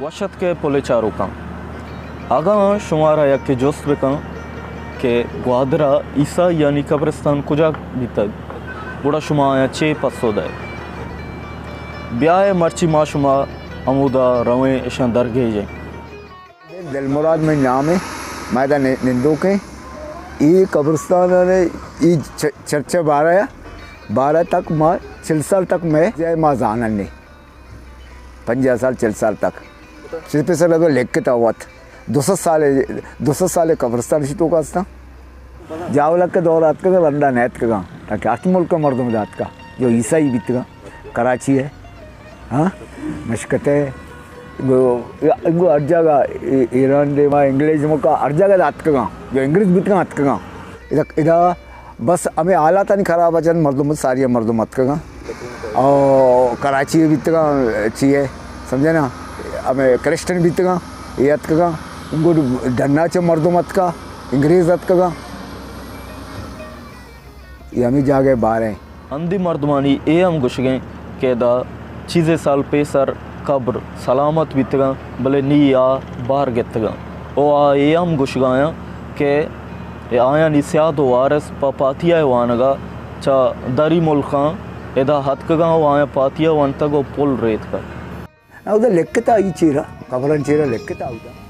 وش اتکے پلے چاروکاں۔ اگاں شمارا یکے جست بکن کہ گوادرا عیسائیانی قبرستان کجا بیتگ، گڑا شما آیاں چے پسو دئے؟ بیائے مرچی ما شما ہمودا رویں، اشاں درگیجیں۔ دلمراد منی نام ایں، ما ادا ن-، نندوک ایں۔ اے قبرستان ءَ، اے چ-، چرچ ءِ بارہ ءَ، بارہ تک ما، چل سال تک مئے جاہ ما زانن نے۔ پنجاہ سال، چل سال تک۔ چیز پیسر لگو لکھتا وت۔ دو سد سال، دو سد سال قبرستان شی توکا استاں۔ جاولک ءِ دور ءَ اتکگاں، رندا نہ اتکگاں۔ تاکہ ہرچ ملک ءِ مردم ادا اتکا، جو عیسائی بیتگاں۔ کراچی ءَ، ہاں، مشکت ءَ، گو، گو ہر جاگہ، ای-، ایران دیما، انگلش ملکا، ہر جاگہ اتکگاں، جو انگریز بیتگاں اتکگاں۔ ادا، ادا بس ہمے حالاتانی خراب ءَ چہ مردم، ساری مردم اتکگاں۔ او کراچی بیتگاں، چی ہے، سمجھے نا؟ ہمے کرسچن بیتگاں، اے اتکگاں۔ گڈ ڈنا چہ مردم اتکا، انگریز اتکگاں۔ اے ہمے جاگہ باریں۔ ہندی مردمانی اے ہم گوشگیں کہ ادا چیزے سال پیسر قبر سلامت بیتگاں، بلے نی آ بار گپتگاں۔ او آ اے ہم گوشگایاں کہ آیانی سیاد و وارث پہ پاتیہ ءِ وانگا چہ دری ملکاں ادا اتکگاں و آیاں پاتیہ ونتگ و پل ریتکگ۔ اودا لکھتا ای چیرا، قبران چیرا لکھتا اودا۔